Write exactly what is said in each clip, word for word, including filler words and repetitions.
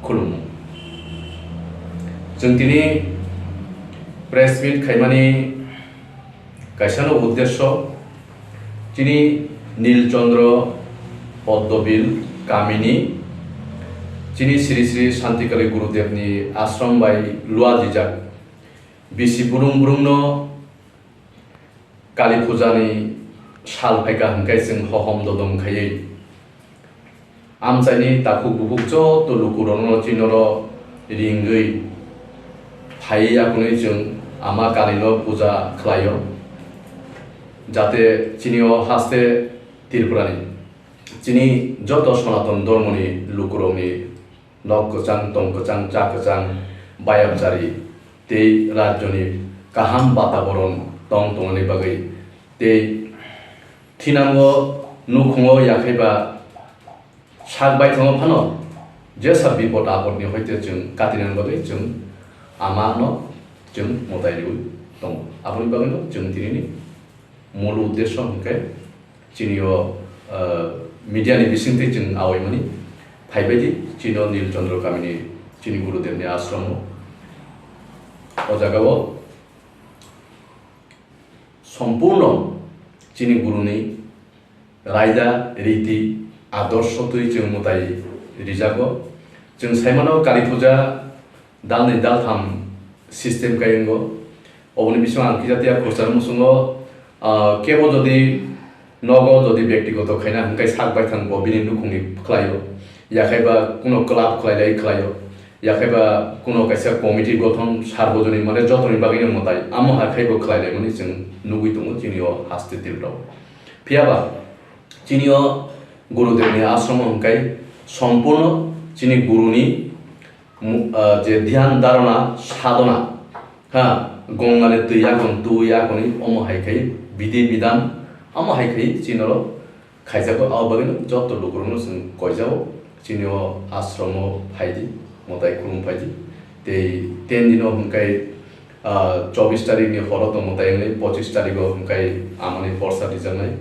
Khulumung. Chwng tini press meet khaimani kaisano uddesyo chini Nil Chandra Poddobil kamini chini Sri Sri Shantikali Gurudevni ashram bai luajijak bisi burung burungno Kali Puja ni sal phaikha hwnkhe chwng hohom dodom khaiwi amchaini takhuk bukhuk joto lukurokno chinoro ringwi phaiwi akunwi chwng Ama Kalino puja khlaio, jate chini o haste Tripurani chini joto Sonaton Dhormoni lukurokni nok kwchang, tong kwchang, cha kwchang, bayapchari tei rajyoni kaham bataboron tong tongmani bagwi tei thinango nukhungo yakhaiba sak baithango phano jesa bipod apodni hoite chwng katinani bagwi chwng Amano chwng mwtai riwi tongo. Aboni bagwino chwng tinini mul uddesyo hwnkhe chini o, ah, media ni bisingtwi chwng awaimani phaibaidi chini o Nil Chandra kamini chini Gurudevni ashramo. O jagao sompurno chini Guruni raida, riti, adorsho twi chwng mwtai rijago. Chwng saimano Kali Puja dalni daltham system kaiyengo. Oboni bisingo ang kisa tiya khursa musungo, ah, kebo jodi nogo jodi bektigoto khaina hwnkhe sak baithang bo bini nukhungni khlaio, yakhaiba kuno club khlailai khlaio, yakhaiba kuno kaisa committee gothon sarbojonik mane jotoni bagwino mwtai amo hai khaibo khlailaimani chwng nugwi tongo chini o haste Tripura o. Phiyaba chini o Gurudevni ashramo hwnkhe sompurno chini Guruni mu-, ah, je dhyan dharana sadhana, ha, Gongani twi yakung twi yakungni omo hai khai bidhi bidhan, omo hai khai chini oro khaijago. Abo bagwino joto lukurokno chwng koijago chini o ashramo phaidi, mwtai khulum phaidi. Tei ten dino hwnkhe, ah, chobbish tarikni horo tong mwtai wngnai, pochish tarigo hwnkhe amani borsa rijaknai.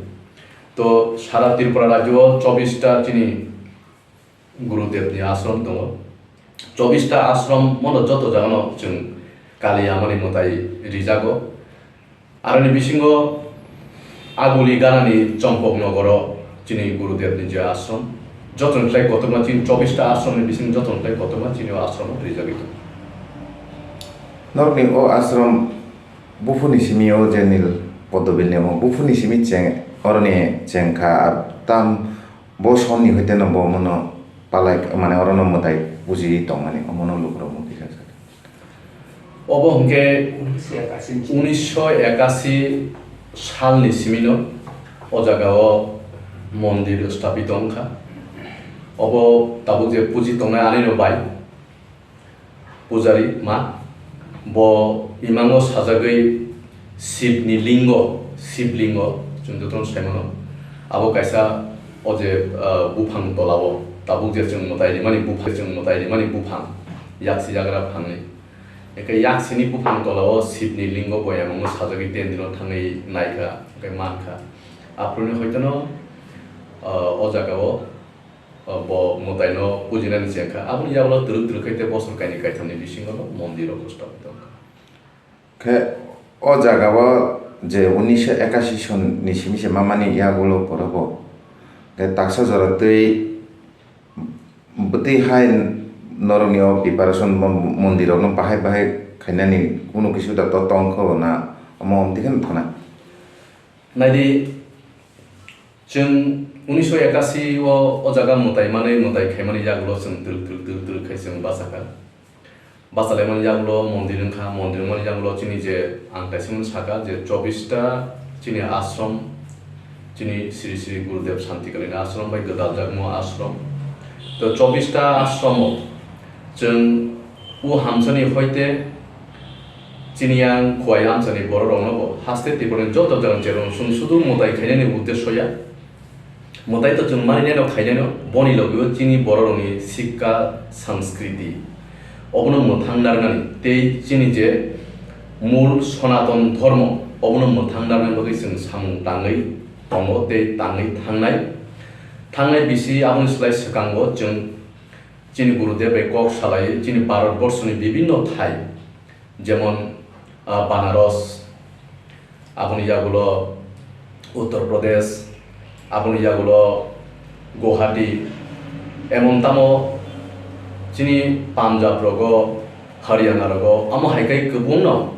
To sara Tripura rajyo o chobbish ta chini Gurudevni ashram tongo. Chobbish ta ashram mono joto jagano chwng Kali Amani mwtai rijago. Aroni bisingo Aguli ganani Chompok Nogoro chini Gurudevni je ashram, jotoni khlai kotorma chini chobbish ta ashramni bising jotoni khlai kotorma chini o ashramo rijagwi tongo. Norokni o ashram buphurni simi o je Nil Poddobilni omo buphurni simi cheng, oroni chengkha, tam Bo sonni hoite no bo mono palai, mane orono mwtai puji tongmani, omono lukurok mukti kha. Obo hwnkhe unisho ekashi salni simino o jagao mondir sthapito wngkha. Obo tabuk je puji tongnai anino bai, pujari ma, bo imango sajagwi Shivni lingo, Shiv lingo, chwng jotono saimano. Abo kaisa o je, ah, buphang tolao, tabuk je chwng mwtai rimani buphang, chwng mwtai rimani buphang, yaksi jagra phangni. Eke yaksini buphang tolao Shivni lingo bo imango sajagwi tendino thangwi naikha, hwnkhe mankha. Aphuruni hoitono, ah, o jagao O, bo mwtaino pujinani chengkha. Aboni yagulo twrwk twrwk khai tei bosor kainwi kaithamni bisingo no mondirrok stapito wngkha. Khe o jagao je unisho ekashi sonni simi se mamani yagulo porobo khe taksa jora twi bwtwi hai norokni o preparation mon-, mondirrokno bahai bahai khainani kunu kisu da to tongkho na omo omtwi kheno thana. Naidi, chwng unisho ekashi o, o jaga mwtai manwi, mwtai khaimani yagulo chwng twrwk twrwk twrwk twrwk khai chwng bachakha. Bachalaimani yagulo mondir wngkha, mondir wngmani yagulo chini je ang kaisa sakha je chobbish ta chini ashram, chini Sri Sri Gurudev Shantikalini ashram bai gwdaljakma ashram. To chobbish ta ashramo chwng o hamsani hoite chini yang Khowai amchani bororokno bo haste Tripurani joto jora cherong chwng sudu mwtai khainani uddesyo ya. Mwtai to chwng maninaino khainaino boni logio chini bororokni sikka sanskriti obono mwthang narwknani tei chini je mul Sonaton Dhormo obono mwthang narwknani bagwi chwng samung tangwi tongo tei tangwi thangnai. Thangnai bisi aboni slai swkango chwng Chini Gurudev bai kok salai chini Bharat borso ni bibinno thai, jemon, ah, Banaras, aboni yagulo Uttar Pradesh, aboni yagulo Guwahati, emon tamo chini Punjab rogo, Haryana rogo, amo hai khe kwbangno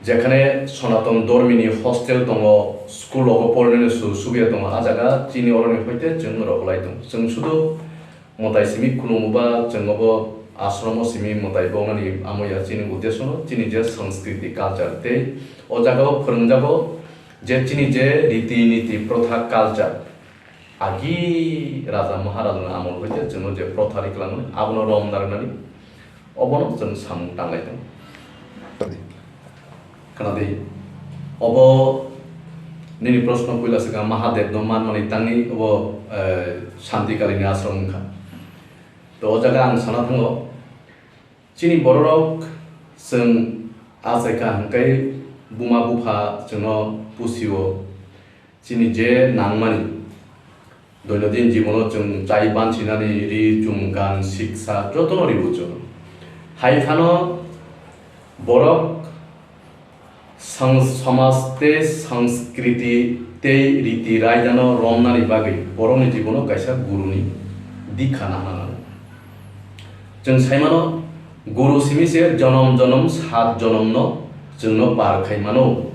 jekhane Sonaton Dormini hostel tongo, school rogo porinani su-, subiya tongo, a jaga chini oroni hoite chwng rohorlai tongo. Chwng sudu mwtai simi khulumba chwng obo ashromo simi mwtai boknani amo ya chini uddeshono chini je sanskriti culture tei o jagao phwrwngjago je chini je riti niti protha culture agi raja maharajani amol hoite chwngno je protha ri kwlangmani abono rom narwknani obono chwng samung tanglai tongo. Khwnadi, obo nini proshno puila swkang Mahadevno manmani tangwi obo, eh, Shanti Kalini ashram wngkha. To o jaga ang sana thango, chini bororok chwng achaikha hwnkhe buma bupha chwngno pusio, chini je nangmani doinodin jibono chwng chai bansinani ri chum gan siksa jotono ribo chwng. Hai phano borok sang-, samaj tei sanskriti tei riti raidano romnani bagwi borokni jibono kaisa guruni dikha nahna nango. Chwng sai mano, guru simi se jonom jonom sat jonomno chwngno par khai mano.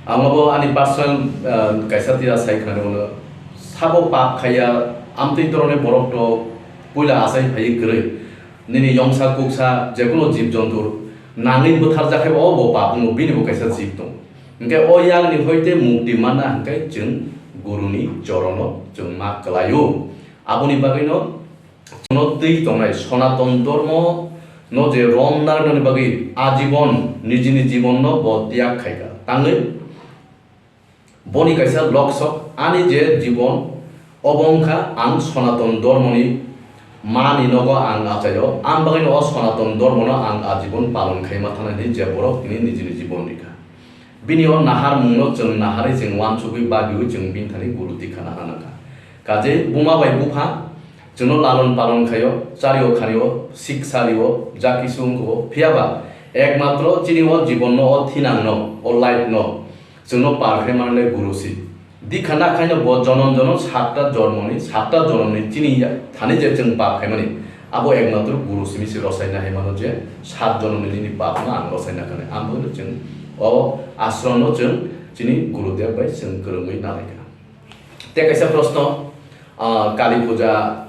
Ang obo ani personal, ah, kaisa tira sai khwnani mano. Sabo pap khaiya, amtwi toroni borok to puila achai phaiwi kwrwi. Nini yongsa kuksa jekuno jib jontur nangwi bwtharjak khe bo, bo pap wngo, bini bo kaisa jib tongo. Hwnkhe o yakni hoite mukti manna hwnkhe chwng guruni chorono chwng ma kwlaio. Aboni bagwino Chwngno twi tongnai Sonaton Dhormo no je rom narwknani bagwi ajibon nijini jibonno bo tyag khaikha. Tangwi boni kaisa loksok, ani je jibon obo wngkha ang Sonaton Dhormoni mani nogo ang achaio, ang bagwino o Sonaton Dhormono ang ajibon palon khaima thanai hinwi je borok tini nijini jibon rikha. Bini o naharmungno chwng naharwi chwng uansugwi bagiwi chwng bini thani guru dikha nahna nangkha. Kaje buma bai bupha chwngno lalon palon khaio, chario khanio, siksa rio, jaki sung kho, phiyaba ekmatro chini o jibonno, o thinangno, o life no chwngno par khai manle guru si. Dikha na khaino bo jonom jonom satta jormoni, satta jonomni chini ya-, thani je chwng pap khaimani, abo ekmatro guru simi se rosaina hai mano je sat jonomni nini papno ang rosaina khanai. Ang bagwino chwng o ashramno chwng chini Gurudev bai chwng kwrwngwi nalaikha. Tei kaisa proshno, ah, Kali Puja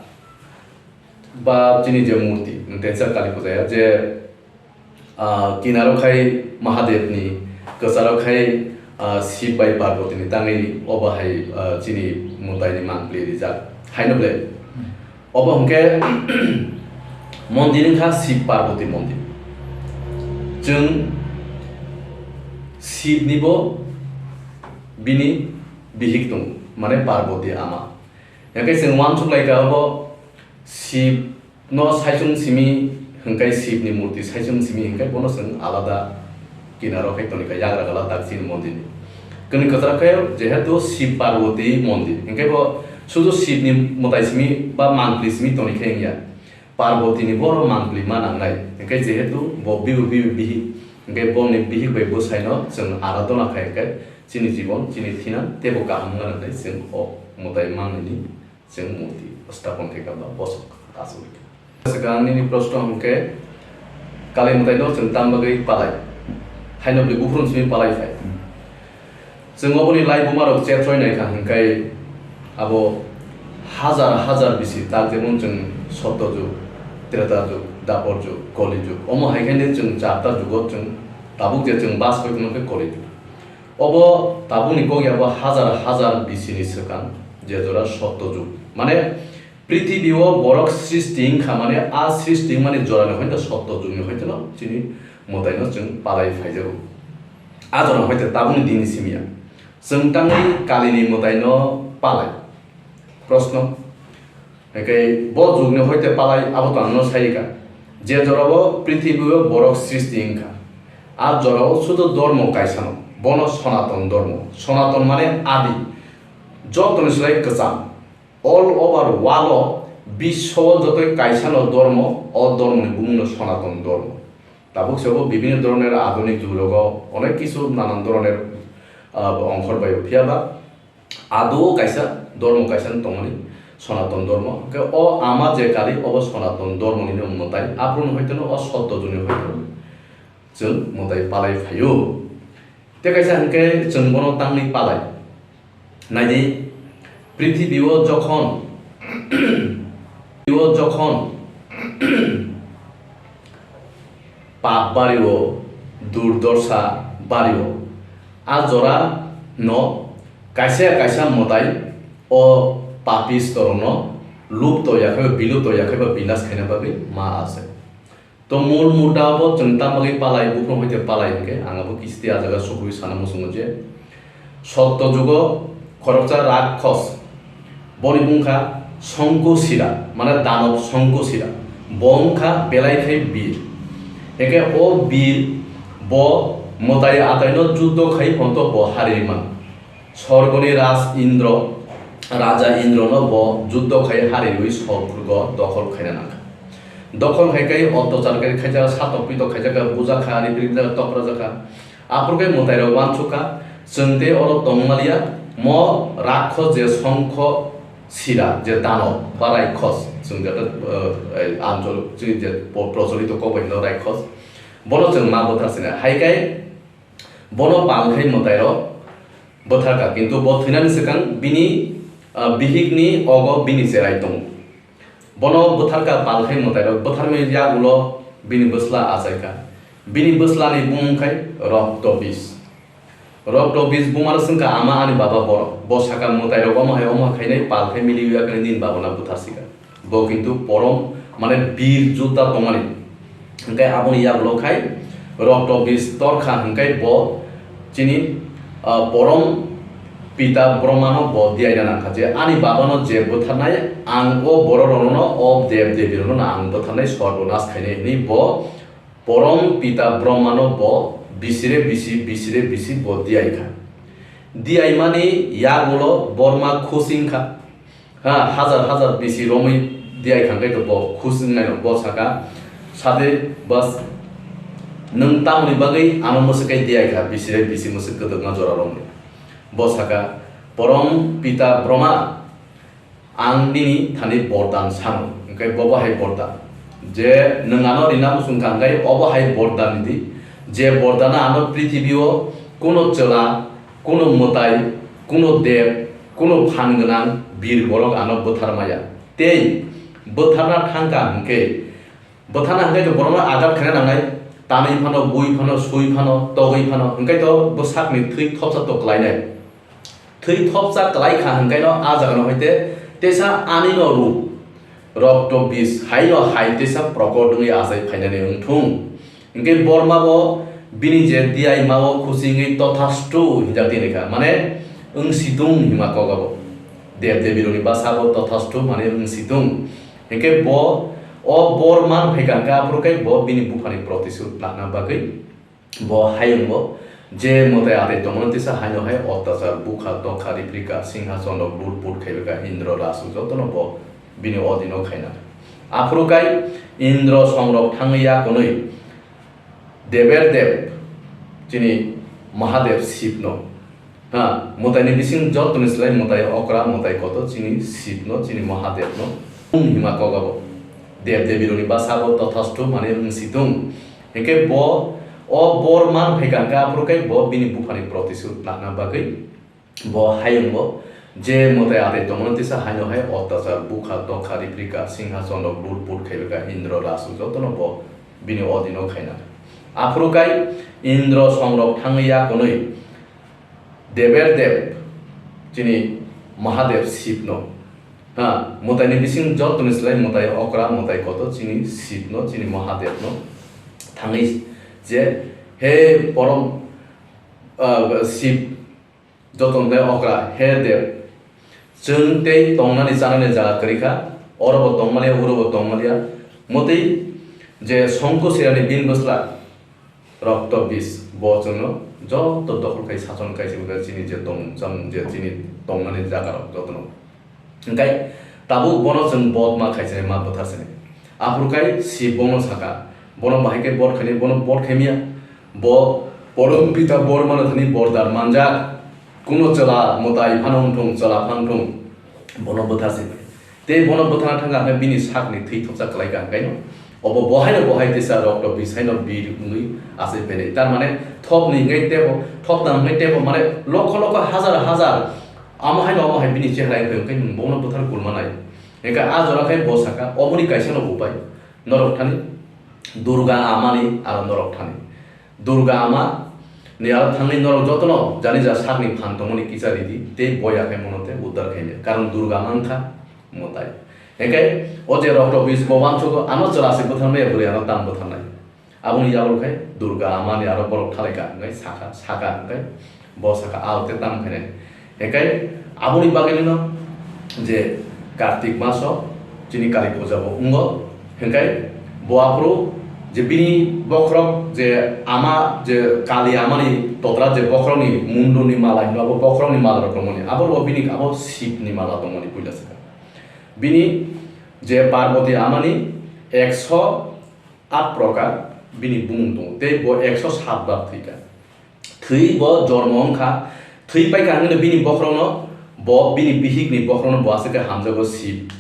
ba chini je murti, tei sa Kali Puja ya je, ah, kinaro khai Mahadevni, kwcharo khai, ah, Shiv bai Parvatini tangwi obo hai, ah, chini mwtaini mangpli rijak. Haino ble? Obo hwnkhe mondir wngkha Shiv Parvati mondir. Chwng Shivni bo bini bihik tongo, mane Parvati ama. Hwnkhe chwng uansuk lai kha obo Shiv no saichung simi hwnkhe Shivni murti saichung simi hwnkhe bono chwng alada kinaro khai toni kha yagra gala dakchini mondirni. Kwnwi kwcharo khe jehetu Shiv Parvati mondir hwnkhe bo sudu Shivni mwtai simi ba mangpli simi toni khe wngya. Parvati ni boro mangpli ma nangnai. Hwnkhe jehetu bo bibu bibu bihi, hwnkhe bongni bihik bai bwsaino chwng aradhona khai hwnkhe chini jibon, chini thina teibo kaham wngna nangnai, chwng o mwtai mangnini chwng murti stapon khe kha ba bosok achugwi kha. Swkang nini proshno hwnkhe Kali mwtaino chwng tam bagwi palai? Haino bwlwi buphuru simi palai phai? Chwng oboni lai bumarok chetroi naikha hwnkhe abo hajar hajar bisi tak, jemon chwng Sotto jug, Treta jug, Dapor jug, Koli jug, omo hai khe chwng charta jugo chwng tabuk je chwng bas koi tongma khe Koli jug. Obo tabukni kok ya bo hajar hajar bisini swkang je jora Sotto jug. Mane prithibi o borok srishti wngkha, mane a srishti wngmani jorani hoite Sotto jugni hoiteno chini mwtaino chwng palai phaijago. A jora hoite tabukni dini simi ya. Chwng tangwi Kalini mwtaino palai. Proshno. Hwnkhe bo jugni hoite palai abo to ang no sai kha. Je jorao prithibi o borok srishti wngkha, a jorao sudu dormo kaisano, bono Sonaton dormo. Sonaton mane adi, jotoni slai kwcham. All over world o Biswo jotoi kaisa no dormo, o dormo ni bumung no Sonaton dormo. Tabuk se bo bibhinno dhoroner adhunik jug rogo onek kichu nanan dhoroner, ah, ongkhor bai phiya ba ado kaisa dormo kaisa no tongmani Sonaton dormo. Hwnkhe o ama je kali obo Sonaton dormo ni no mwtai, aphuru no hoito no o sotto juni hoito no chwng mwtai palai phaio. Tei kaisa hwnkhe chwng bono tangwi palai. Naidi, prithibi o jokhon, o jokhon pap bario, durdosa bario, a jora no kaisa kaisa mwtai o papisto rokno lupto yakhai, bilupto yakhai ba binas khaina bagwi ma ase. To mul mudda bo chwng tamo khe palai, buphang hoite palai hwnkhe, ang abo kisti a jaga sugwi sana muchungo je, sotto jugo khoroksa rakkhos, boni bungkha Songkosira, mane danob Songkosira, bo wngkha belai khai bir. Hwnkhe o bir bo mwtai ataino juddo khai phonto bo hariri man. Sorgoni Raj Indro, Raja Indrono bo juddo khai hariwi sorgo dokhol khaina nangkha. Dokhol hai khai ottachar khai khaijak, satok pitok khaijak, bujakha, riprik jak, tokrajakha. Aphuru khe mwtairok uansukha, chwng tei oro tongmaliya, mo rakhos je Songkho Sira, je dano ba raikhos, chwng je, eh, anchol, chini je po-, procholito kok bai hino raikhos, bono chwng ma bwthar sina. Hai khai bono pal khai mwtairok bwtharkha, kintu bo thwinani swkang bini, ah, bihikni ogo bini cherai tongo. Bono bwtharkha pal khai mwtairok, bwtharmani yagulo bini bwsla achaikha. Bini bwslani bumung khai Rokto Bis. Rokto Bis bumar swngkha, "Ama ani baba borok." Bo sakha, "Mwtairok omo hai omo hai khainai, pal khai miliwi yakni nini babano bwtharsika." Bo kintu porom, mane, bir jutta tongmani. Hwnkhe aboni yagulo khai Rokto Bis torkha hwnkhe bo chini, ah, porom pita Brahmano bo diyaina nangkha je, "Ani babano je bwtharnai, ang o borok rokno, o dev devi rokno ang bwtharnai, sorbo nas khainai," hwnwi bo porom pita Brahmano bo bisire bisi, bisire bisi bo diyaikha. Diyaimani yagulo Borma khusingkha. Ha, hajar hajar bisi romwi diyai kha, hwnkhe bo khus wngnaino, bo saka, "Sade bas, nwng tamoni bagwi ano mwswk kai diyai kha, bisi rai bisi mwswk kwdwkma jora romwi?" Bo saka, "Porom pita Brahma, ang nini thani bordan sano." Hwnkhe bobo hai bordan, je nwng ano rina muchung kha, hwnkhe obo hai bordan di, je bordano ano prithibi o kuno chwla, kuno mwtai, kuno dev, kuno phan gwnang bir borok ano bwthar maya. Tei bwtharna thangkha hwnkhe, bwtharna hwnkhe to borokno agat khaina nangnai, tanwi phano, bui phano, sui phano, togwi phano, hwnkhe to bwsakni thwi thopsa to klainai. Thwi thopsa klai kha hwnkhe no a jagano hoite tesa ani no rup, rokto bis hai no hai tesa prokot wngwi achai phainani wngthung. Hwnkhe Borma bo bini je diyaima o khuchingwi tothastu hinjak tini kha, mane wng situng hima kok abo. Dev devi rokni basa bo tothastu mane wng situng. Hwnkhe bo o bor man phai kha hwnkhe aphuru khe bo bini buphani protisud lana bagwi bo hayung bo je mwtai atai tongmani tisa haino hai ottachar bukha tokha riprika singhason rok lut put khaibakha Indro Rasu jotono bo bini odino khaina. Aphuru kai Indro songrok thangwi ya kwnwi Deber Dev, chini Mahadev Shivno, ha, mwtaini bising jottoni slai mwtai okra, mwtai kotor chini Shivno, chini Mahadevno, wng hima kok abo. Dev Devi rokni basa bo tothastu mane wng situng. Hwnkhe bo o bor man phai kha hwnkhe aphuru khe bo bini buphani protisud lana bagwi bo hayung bo je mwtai atai tongmani tisa haino hai ottachar bukha tokha riprika singhason rok lut put khaibakha Indro Rasu jotono bo bini odino khaina. Aphuru kai Indro songrok thangwi ya kwnwi Deber Dev chini Mahadev Shivno, ha, mwtaini bising jottoni slai mwtai okra, mwtai kotor chini Shivno, chini Mahadevno thangwi je, "He porom, ah, Shiv, joto hwnle okra, he Dev, chwng tei tongnani chanani jaga kwrwi kha, oro bo tongmaliya, uro bo tongmaliya, mwtwi je Songkosirani bini bwsla Rokto Bis, bo chwngno joto dokhol khai sachon khai se chini je tongmung chamung je chini tongnani jaga rok jotono." Hwnkhe Tabuk bono chwng bodh ma khaisani, ma bwtharsani. Aphuru khai Sib bono saka, bono bahai khe bodh khaini, bono bodh khaimiya. Bo Porom Pita Bormano thani bordar manjak, kuno chwla mwtai phano wngthung, chwla phano wngthung, bono bwtharsi bai. Tei bono bwthana thangkha hwnkhe bini sakni thwi thopsa kwlaikha hwnkhe no. Obo bohaino bohai tisa rokto bisai no bir wngwi asai phainai. Tar mane thopni hwnkhe tebo, thopnam hwnkhe tebo, mane lokho lokho hazar hazar amo haino amo hai bini chehra wngkha hwnkhe nwng bono bwthar kulmanai. Hwnkhe a jora khe bo saka, oboni kaisa no upai norok thani, Durga amani aro norok thani. Durga ama ni aro thangwi norok jotono jani ja sakni phan tongmani kicha ridi, tei boya khe mono tei uddar khainai. Karon Durga ama wngkha mwtai. Hwnkhe o je rokto bis bo uansugo, ano chwla se bwtharmaya, bwrwi ano tam bwtharnai. Aboni yago khai Durga amani aro borok thalaikha hwnkhe saka, saka hwnkhe bo saka, "Ao te tam khainai." Hwnkhe aboni bagwino je Kartik maso chini Kali puja bo wngo, hwnkhe bo aphuru je bini bokhorok je ama je Kali amani totra je bokhorokni munduni mala hino abo bokhorokni mala rok tongmani, abo bo bini abo Sibni mala tongmani puila saka. Bini je Parvati amani ekso at prokar bini bumung tongo, tei bo ekso sat bar thwikha. Thwi bo jormo wngkha, thwi paikha hwnwi bini bokhorokno, bo bini bihikni bokhorokno bo aswk khe hamjago Sib.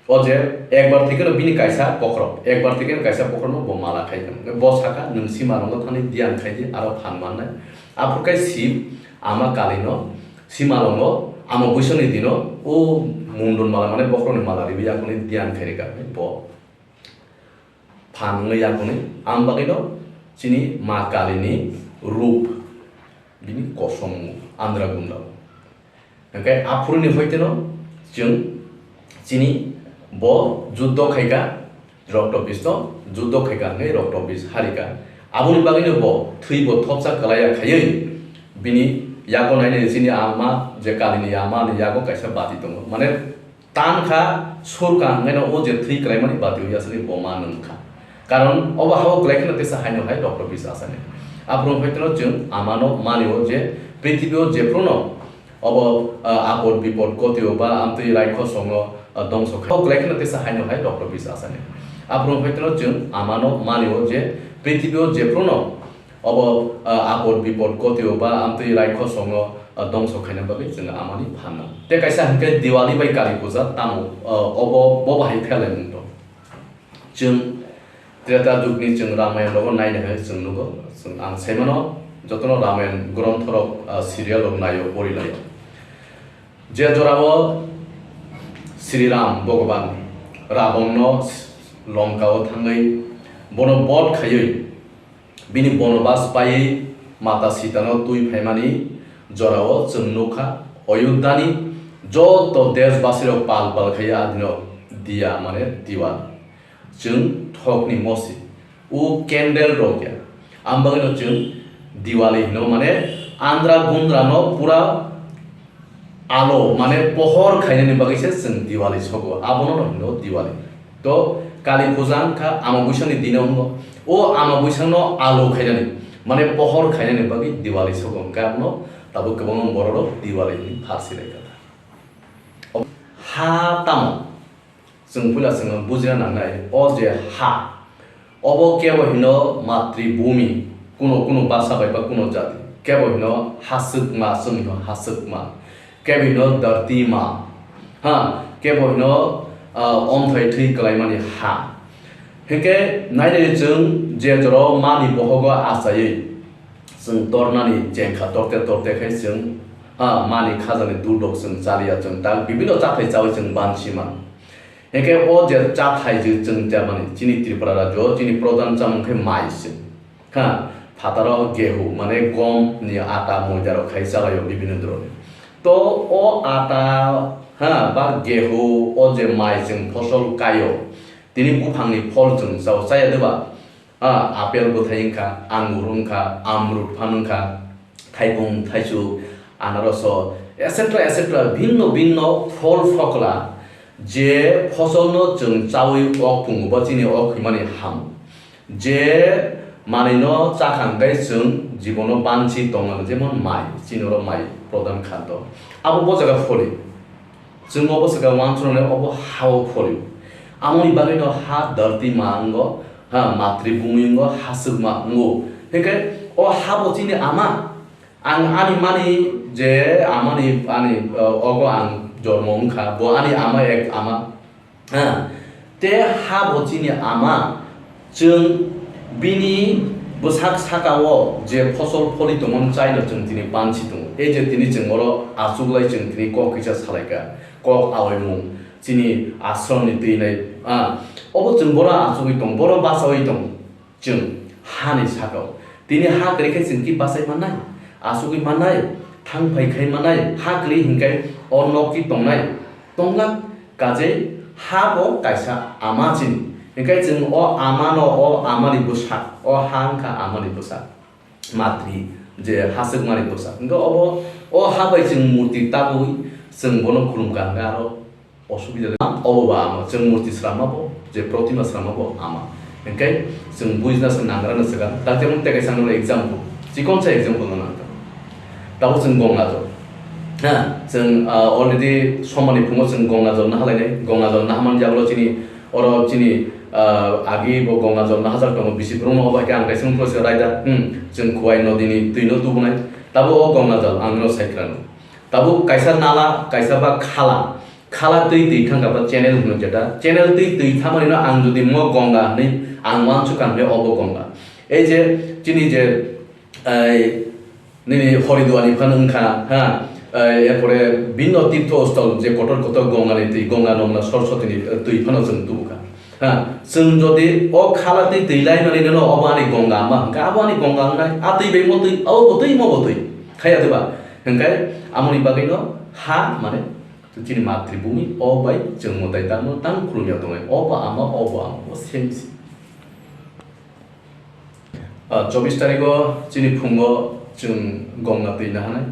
O je ekbar thwikhe bini kaisa bokhorok, ekbar thwikhe kaisa bokhorokno bo mala khaikha. Bo sakha, "Nwng simalongo thani diyan khaidi, aro phan mannai." Aphuru khe Sib ama Kalino simalongo, amo buisoni dino o mundun mala, mane bokhorokni mala riwi yakungni diyan khairikha, bo phan wngwi yakungni. Ang bagwino chini ma Kalini rup bini kosom andra gunda. Hwnkhe aphuruni hoiteno chwng chini bo juddo khaikha, rokto bisno juddo khaikha hwnkhe rokto bis harikha. Aboni bagwino bo thwi bo thopsa kwlaiya khaiwi bini yago nainai chini ama je Kalini ama ni yago kaisa bati tongo. Mane Tan kha, sur kha, hwnkheno o je thwi kwlaimani bati o yasani bo ma nung kha. Karon obo hao kwlai kheno tesa haino hai rokto bis asani. Aphuru hwnkhe teno chwng amano mani o je prithibi o jephruno obo, ah, apod bipod koti o ba amtwi raikhosongo, ah, dongso kha. Hao kwlai kheno tesa haino hai rokto bis asani. Aphuru hwnkhe teno chwng amano mani o je prithibi o jephruno Obo, ah, apod bipod koti o ba amtwi raikhosongo, ah, dongso khaina bagwi chwng amani phanna. Tei kaisa hwnkhe Diwali bai Kali puja tamo, ah, obo bo bahai phelamung tong. Chwng Treta jugni chwng Ramayan rogo naina hai chwng nugo. Chwng ang saimano jotono Ramayan gronthorok, ah, serial rok naio, porilaio. Je jorao Sri Ram Bhogoban Rabonno Lonkao thangwi bono bodh khaiwi bini bonobas paiwi mata Sitano twi phaimani jorao chwng nukha, Ayodhyani joto deshbasirok pal pal khaiwi adino diya mane Diwali. Chwng thokni mosi, o candle rok ya. Ang bagwino chwng Diwali hino, mane andra gundra no pura alo, mane pohor khainani bagwi se chwng Diwali sogo. Abono no hino Diwali. To Kali puja wngkha Amabuisani dino wngo. O Amabuisano alo khainani, mane pohor khainani bagwi Diwali sogo. Hwnkhe abono tabuk kwbangma borok rok Diwali hwnwi phalsi lai kha. Ha tamo? Chwng puila chwngno bujina nangnai, o je ha, obo kebo hino matribhumi, kuno kuno basa bai ba kuno jati, kebo hino haswkma, chwng hino haswkma, kebo hino dharti ma, ha, kebo hino, ah, omthai thwi kwlaimani ha. Hinkhe nainai chwng je jora mani bohogo achaiwi, chwng tornani chengkha torte torte khai chwng, ha, mani khajani dudok chwng chaliya, chwng tak bibino chathai chawi chwng bansi mano. Hinkhe o je chathai je chwng chamani, chini Tripura rajyo chini prodhan chamung khe mai se. Ha, phataro gehu, mane gom ni ata moida rok khai chalaio bibino dhoroni. To o ata, ha, ba gehu, o je mai chwng phosol kaio, tini buphangni phol chwng chao, chaya de ba? Ah, apple bwthai wngkha, angur wngkha, amrut phan wngkha, thaipung, thaichuk, anaroso, et cetera, et cetera, bhinno bhinno phol phokla je phosolno chwng chawi ok pungo, bo chini ok hwnmani ham. Je manwino chakha hwnkhe chwng jibono bansi tongmano, jemon mai, chini oro mai prodhan khaddo. Abo bo jaga pholi. Chwng obo swkang uansuknai obo ha-o pholio. Amoni bagwino ha dharti ma wngo, ha, matri bhumi wngo, ha swkma wngo. Hinkhe o ha bo chini ama. Ang ani mani je amani, ani, uh, ogo ang jormo wngkha, bo ani ama ek ama. Ha, te ha bo chini ama, chwng bini bwsak saka-o je phosol pholi tongmani chaino chwng tini pansi tongo. Ei je tini chwng oro achuklai chwng tini kok kisa salaikha, kok aoimung, chini ashramni twi nai, ah, obo chwng bono achugwi tong, bono bachaui tong. Chwng hani saka-o. Tini ha kwrwi khe chwng ki bachai mannai, achugwi mannai, thang phai khai mannai, ha kwrwi hinkhe o nok ki tongnai, tonglak kajei ha bo kaisa ama chini. Hinkhe chwng o ama no, o ama ni bwsa, o ha wngkha ama ni bwsa. Matri je ha swkmani bwsa. Hinkhe obo, o ha bai chwng murti tabwi chwng bono khulumkha hinkhe aro osubida le, obo ba ama, chwng murti srama bo, je protima srama bo ama. Hinkhe chwng bujina se nangra no swkang. Tak jemon tei kaisa nang example, chikon sa example no nang. Tabuk chwng Gongajol. Ha, chwng, ah, already somani phungo chwng Gongajol naha lainai. Gongajol naha man jagolo chini, oro chini, ah, agi bo Gongajol naha jak tongo, bisi borok no obo hai khe ang kaisa wngkha se raida. Hmm, chwng Khowai nodi ni twi no tubunai. Tabuk o Gongajol ang no sai khwlano. Tabuk kaisa nala, kaisa ba khala. Khala twi twi thangkha ba channel hino jeta. Channel twi twi thamani no ang jodi mo Gonga hinwi ang uansukha hinwi obo Gonga. Ei je chini je, ei, nini Haridwar ni phano wngkha, ha, ei, erpore bibhinno tirtho stol je kotor kotor Gonga ni twi, Gonga, Nomna, Saraswati ni, eh, twi phano chwng tubukha. Ha, chwng jodi o khala twi twi lai mani no obo ani Gonga ama hwnkha, abo ani Gonga wngnai, a twi bai mo twi, abo bo twi, mo bo twi. Khaya diba? Hwnkhe amoni bagwi no ha mane chini matribhumi o bai chwng mwtai tangno tang khulumya tongnai. O ba ama, o bo ama, o same si. Ah, chobbish tarigo chini phungo chwng Gongna twi nahanai.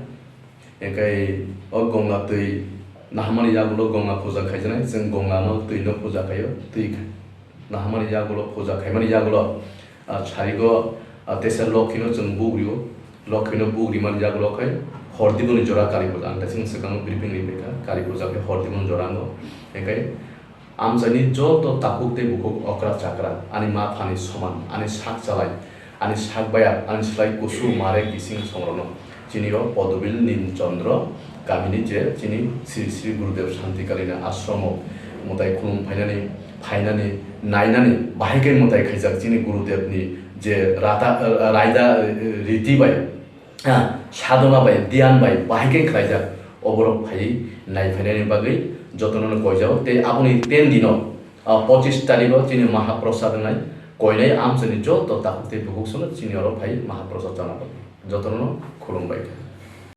Ekai o Gongna twi nahamani yagulo Gongna puja khaijaknai. Chwng Gongna no twi no puja khaio. Twi nahamani yagulo, puja khaimani yagulo, ah, sarigo, ah, teisa Lokhi no chwng bugrio. Lokhi no bugrimani yagulo khai Hordiboni jora Kali puja. Ang teisa swkang briefing ri phaikha. Kali puja khe Hordiboni jora no. Ekai amchaini joto takhuk tei bukhuk okra chakra, ani ma phani soman, ani sak chalai, ani sak bayar, ani slai kusu mare kising songrokno chini o Podobil Nim Chandra kamini je chini Sri Sri Gurudev Shanti Kalina ashromo mwtai khulum phainani, phainani, nainani, bahai khe mwtai khaijak chini Gurudevni je rata, raida, riti bai, ha, sadhona bai, dhyan bai, bahai khe khlaijak, oborok phaiwi nai phainani bagwi jotono no koijao. Tei aboni ten dino, ah, pochis tarigo chini Mahaprasad wngnai, koinai amchaini joto takhuk tei bukhuk sono chini oro phai Mahaprasad chana bagwi jotono no khulumbai kha.